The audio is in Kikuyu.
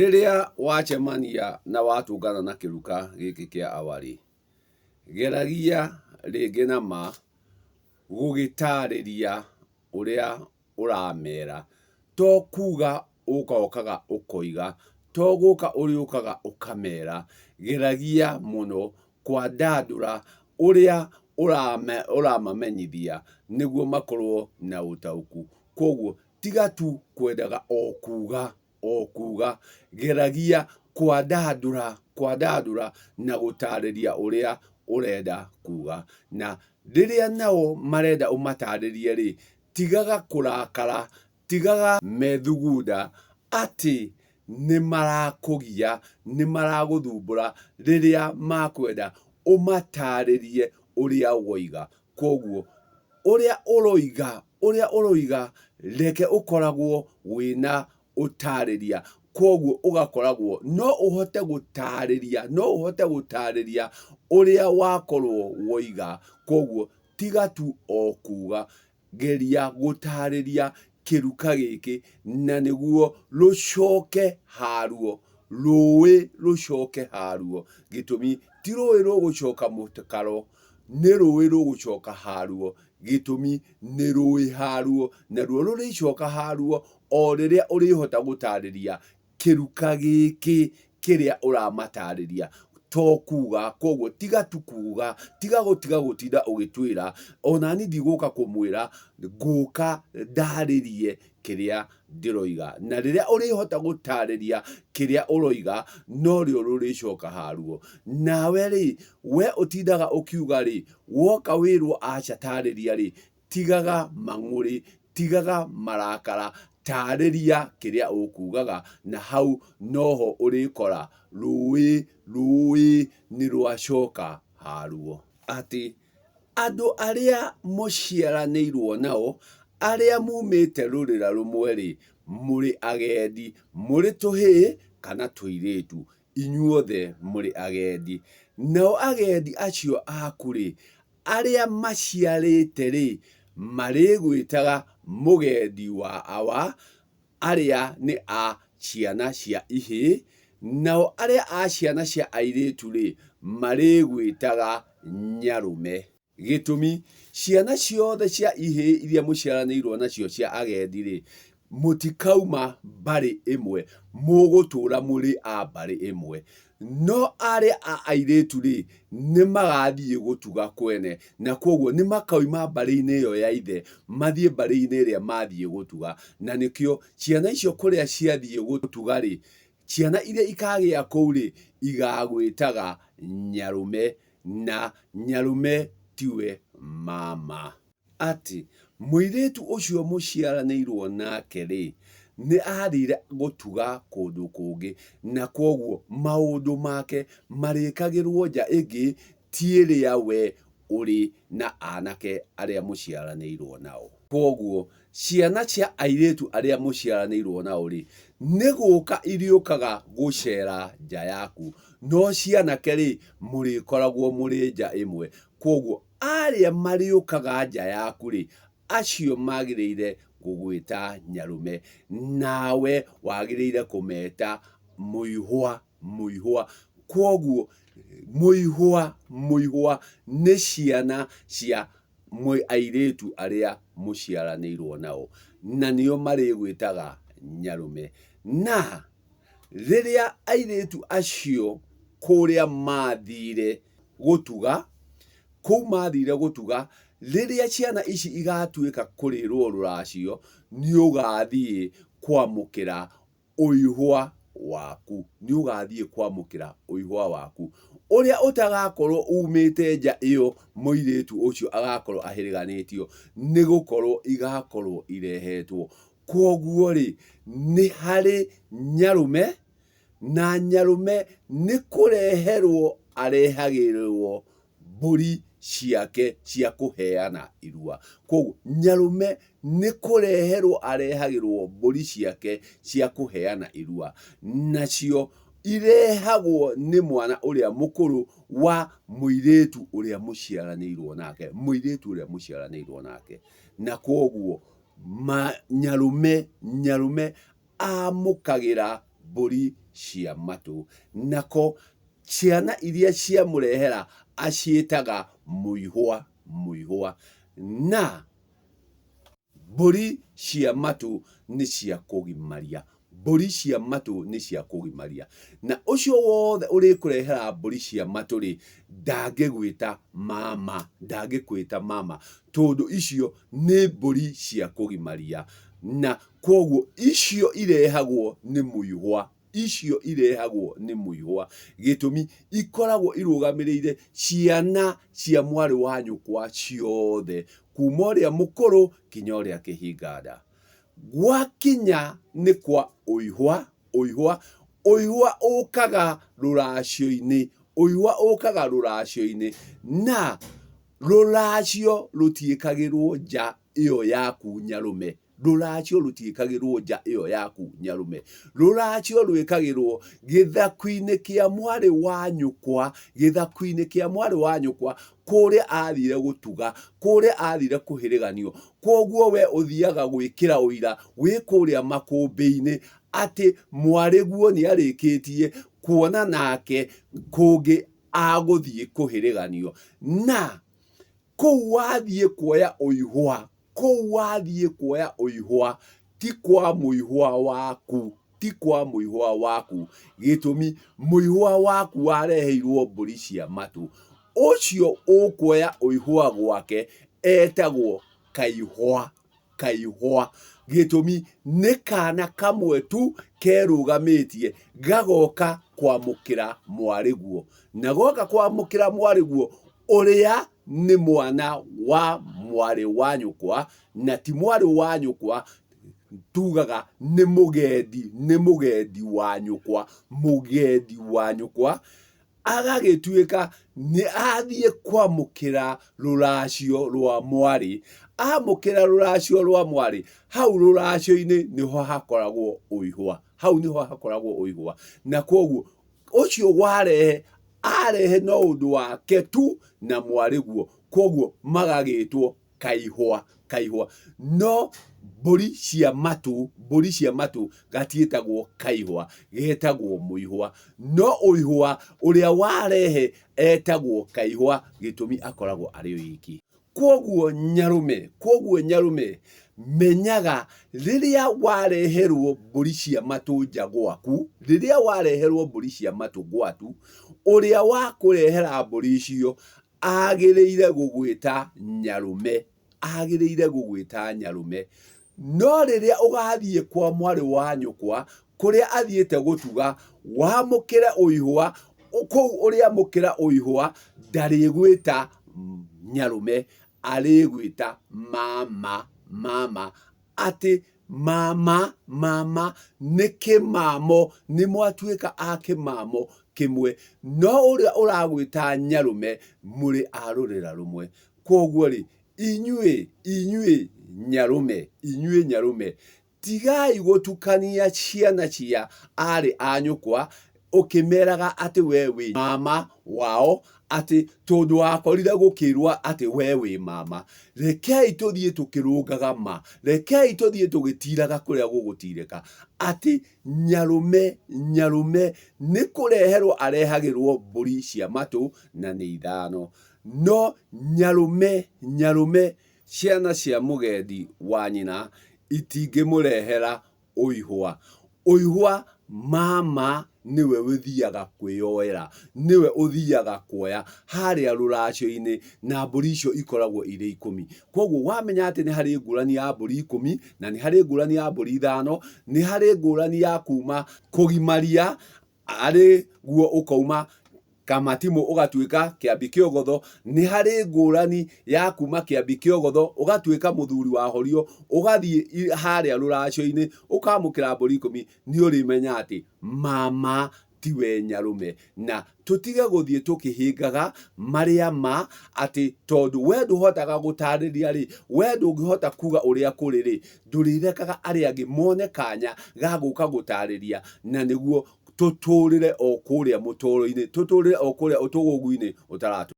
Rĩrĩa wacemania na watũngana na kĩruka gĩkĩ kĩa awa-rĩ, geragia rĩngĩ na ma gũgĩtarĩria ũrĩa ũramera. To kuga ũgokaga ũkoiga, to gũka ũrĩũkaga ũkamera, geragia mũno kwandandũra ũrĩa ũramamenyithia nĩguo makorwo na ũtaũku. Kwoguo tiga tu kwendaga o kuga o kuga, geragia kwandandũra kwandandũra na gũtarĩria ũrĩa ũrenda kuga. Na rĩrĩa nao marenda ũmatarĩrie rĩ, tigaga kũrakara, tigaga methugunda atĩ nĩ marakũgia, nĩ maragũthumbũra rĩrĩa makwenda ũmatarĩrie ũrĩa woiga. Kwoguo ũrĩa ũroiga, ũrĩa ũroiga reke ũkoragwo wĩna ũtarĩria. Kwoguo ũgakoragwo no ũhote gũtarĩria, no ũhote gũtarĩria ũrĩa wakorwo woiga. Kwoguo tiga tu o kuga, geria gũtarĩria kĩruka gĩkĩ na nĩguo rũcoke haruo, rũĩ rũcoke haruo. Gĩtũmi ti rũĩ rũgũcoka mũkaro, nĩ rũĩ rũgũcoka haruo, gĩtũmi nĩ rũĩ haruo, naruo rũrĩcoka haruo o rĩrĩa ũrĩhota gũtarĩria kĩruka gĩkĩ kĩrĩa ũramatarĩria to kuga. Koguo tiga tu kuga, tiga gũtiga gũtinda ũgĩtwĩra, onani ndigũka kũmwĩra, ngũka ndarĩrie kĩrĩa ndĩroiga. Na rĩrĩa ũrĩhota gũtarĩria kĩrĩa ũroiga, norĩo rũrĩcoka haruo. Nawe rĩ, we ũtindaga ũkiuga rĩ, woka wĩrwo aca tarĩria rĩ, tigaga mang'ũrĩ, tigaga marakara, tarĩria kĩrĩa ũkugaga, na hau noho ũrĩkora rũĩ, rũĩ nĩ rwacoka haruo. Atĩ andũ arĩa mũciaranĩirwo nao, arĩa mumĩte rũrĩra rũmwe-rĩ, mũrĩ agendi, mũrĩ tũhĩĩ kana tũirĩtu, inyuothe mũrĩ agendi. Nao agendi acio aku-rĩ, arĩa maciarĩte-rĩ, marĩgwĩtaga mũgendi wa awa, arĩa nĩ a ciana cia ihĩĩ, nao arĩa a ciana cia airĩtu-rĩ, marĩgwĩtaga nyarũme. Gĩtũmi, ciana ciothe cia ihĩĩ iria mũciaranĩirwo nacio cia agendi-rĩ, mũtikauma mbarĩ ĩmwe, mũgũtũũra mũrĩ a mbarĩ ĩmwe. No arĩa a airĩtu-rĩ, nĩ magathiĩ gũtuga kwene, na kwoguo nĩ makauma mbarĩ-inĩ ĩyo ya ithe, mathiĩ mbarĩ-inĩ ĩrĩa mathiĩ gũtuga. Na nĩkĩo ciana icio kũrĩa ciathiĩ gũtuga-rĩ, ciana iria ikagĩa kũu-rĩ, igagwĩtaga nyarũme, na nyarũme tiwe mama. Atĩ mũirĩtu ũcio mũciaranĩirwo nake-rĩ, nĩ athire gũtuga kũndũ kũngĩ, na kwoguo maũndũ make marĩkagĩrwo nja ĩngĩ ti ĩrĩa we ũrĩ na anake arĩa mũciaranĩirwo nao. Kwoguo ciana cia airĩtu arĩa mũciaranĩirwo nao-rĩ, nĩ gũka irĩũkaga gũcera nja yaku, no cianake-rĩ, mũrĩkoragwo mũrĩ nja ĩmwe. Kwoguo Arĩa marĩũkaga nja yaku-rĩ, acio magĩrĩire gũgwĩta nyarũme, nawe wagĩrĩire kũmeta mũihwa, mũihwa. Kwoguo mũihwa, mũihwa nĩ ciana cia airĩtu arĩa mũciaranĩirwo nao, na nĩo marĩgwĩtaga nyarũme. Na rĩrĩa airĩtu acio kũrĩa mathire gũtuga, kũu mathire gũtuga, rĩrĩa ciana ici igatuĩka kũrĩrwo rũracio, nĩ ũgathiĩ kwamũkĩra ũihwa waku, nĩ ũgathiĩ kwamũkĩra ũihwa waku, ũrĩa ũtagakorwo umĩte nja ĩyo mũirĩtu ũcio agakorwo ahĩrĩganĩtio, nĩ gũkorwo igakorwo irehetwo. Kwoguo rĩ, nĩ harĩ nyarũme, na nyarũme nĩ kũreherwo arehagĩrwo mbũri ciake cia kũheana irua. Kwoguo nyarũme nĩ kũreherwo arehagĩrwo mbũri ciake cia kũheana irua, nacio irehagwo nĩ mwana ũrĩa mũkũrũ wa mũirĩtu ũrĩa mũciaranĩirwo nake, mũirĩtu ũrĩa mũciaranĩirwo nake. Na kwoguo nyarũme, nyarũme amũkagĩra Mbũri cia matũ. Nako ciana iria ciamũrehera aciĩtaga mũihwa, mũihwa. Na mbũri cia matũ nĩ cia kũgimaria. Mbũri cia matũ nĩ cia kũgimaria. Na ũcio wothe ũrĩkũrehera mbũri cia matũ rĩ, ndangĩgwĩta mama, ndangĩkwĩta mama, tondũ icio nĩ mbũri cia kũgimaria. Na kwoguo icio irehagwo nĩ mũihwa, icio irehagwo nĩ mũihwa. Gĩtũmi, ikoragwo irũgamĩrĩire ciana cia mwarĩ wa nyũkwa ciothe, kuma ũrĩa mũkũrũ kinya ũrĩa kĩhinga nda. Gwakinya nĩ kwa ũihwa, ũihwa, ũihwa ũkaga rũracio-inĩ, ũihwa ũkaga rũracio-inĩ, na rũracio rũtiĩkagĩrwo nja ĩyo yaku nyarũme, rũracio rũtiĩkagĩrwo nja ĩyo yaku nyarũme, rũracio rwĩkagĩrwo gĩthaku-inĩ kĩa mwarĩ wa nyũkwa, gĩthaku-inĩ kĩa mwarĩ wa nyũkwa, kũrĩa athire gũtuga, kũrĩa athire kũhĩrĩganio. Kwoguo we ũthiaga gwĩkĩra ũira wĩ kũrĩa makũmbĩ-inĩ atĩ mwarĩguo nĩ arĩkĩtie kuona nake kũngĩ agũthiĩ kũhĩrĩganio. Na kũu wathiĩ kuoya ũihwa, kũu wathiĩ kuoya ũihwa ti kwa mũihwa waku, ti kwa mũihwa waku. Gĩtũmi, mũihwa waku wareheirwo mbũri cia matũ. Ũcio ũkuoya ũihwa gwake etagwo kaihwa, kaihwa. Gĩtũmi, nĩ kana kamwe tu kerũgamĩtie gagoka kwamũkĩra mwarĩguo. Na goka kwamũkĩra mwarĩguo ũrĩa nĩ mwana wa mwarĩ wa nyũkwa, na ti mwarĩ wa nyũkwa, tugaga nĩ mũgendi, nĩ mũgendi wa nyũkwa, mũgendi wa nyũkwa, agagĩtuĩka nĩ athiĩ kwamũkĩra rũracio rwa mwarĩ. Amũkĩra rũracio rwa mwarĩ, hau rũracio-inĩ nĩho hakoragwo ũihwa, hau nĩho hakoragwo ũihwa. Na kwoguo ũcio warehe, arehe no ũndũ wake tu na mwarĩguo, kwoguo magagĩtwo kaihwa, kaihwa. No mbũri cia matũ, mbũri cia matũ gatiĩtagwo kaihwa, getagwo mũihwa. No ũihwa ũrĩa warehe etagwo kaihwa, gĩtũmi akoragwo arĩ wiki. Kwoguo nyarũme, kwoguo nyarũme, menyaga rĩrĩa wareherwo mbũri cia matũ nja gwaku, rĩrĩa wareherwo mbũri cia matũ gwatu, ũrĩa wakũrehera mbũri icio agĩrĩire gũgwĩta nyarũme, agĩrĩire gũgwĩta nyarũme. No rĩrĩa ũgathiĩ kwa mwarĩ wa nyũkwa, kũrĩa athiĩte gũtuga, wamũkĩre ũihwa, kũu ũrĩamũkĩra ũihwa, ndarĩgwĩta nyarũme, arĩgwĩta mama, mama, atĩ Mama, mama, nĩ kĩmamo, nĩ mwatuĩka a kĩmamo kĩmwe. No ũrĩa ũragwĩta nyarũme, mũrĩ a rũrĩra rũmwe. Kwoguo rĩ, inyuĩ, inyuĩ nyarũme, inyuĩ nyarũme, tigai gũtukania ciana cia aarĩ a nyũkwa, ũkĩmeraga atĩ we wĩ mama wao, atĩ tondũ wakorire gũkĩrwo atĩ we wĩ mama. Rekei tũthiĩ tũkĩrũngaga ma, rekei tũthiĩ tũgĩtiraga kũrĩa gũgũtirĩka, atĩ nyarũme, nyarũme nĩ kũreherwo arehagĩrwo mbũri cia matũ na nĩ ithano. No nyarũme, nyarũme, ciana cia mũgendi wa nyina itingĩmũrehera ũihwa. Ũihwa mama nĩwe ũthiaga kwĩyoera, nĩwe ũthiaga kuoya harĩa rũracio-inĩ na mbũri icio ikoragwo irĩ ikũmi. Koguo wamenya atĩ nĩ harĩ ngũrani ya mbũri ikũmi na nĩ harĩ ngũrani ya mbũri ithano, nĩ harĩ ngũrani ya kuma kũgimaria arĩ guo ũkauma Kamatimũ ũgatuĩka Kĩambi Kĩogotho, nĩ harĩ ngũrani ya kuma Kĩambi Kĩogotho ũgatuĩka mũthuri wa Horio, ũgathiĩ harĩa rũracio-inĩ ũkamũkĩra mbũri ikũmi, nĩ ũrĩmenya atĩ mama tiwe nyarũme. Na tũtige gũthiĩ tũkĩhĩngaga marĩa ma atĩ tondũ we ndũhotaga gũtarĩria rĩ, we ndũngĩhota kuga ũrĩa kũrĩ rĩ, ndũrĩrekaga arĩa angĩ mone kanya ga gũka gũtarĩria na nĩguo tũtũrĩre o kũrĩa mũtũrũ-inĩ, tũtũrĩre o kũrĩa ũtũgũgũ-inĩ ũtaratũ.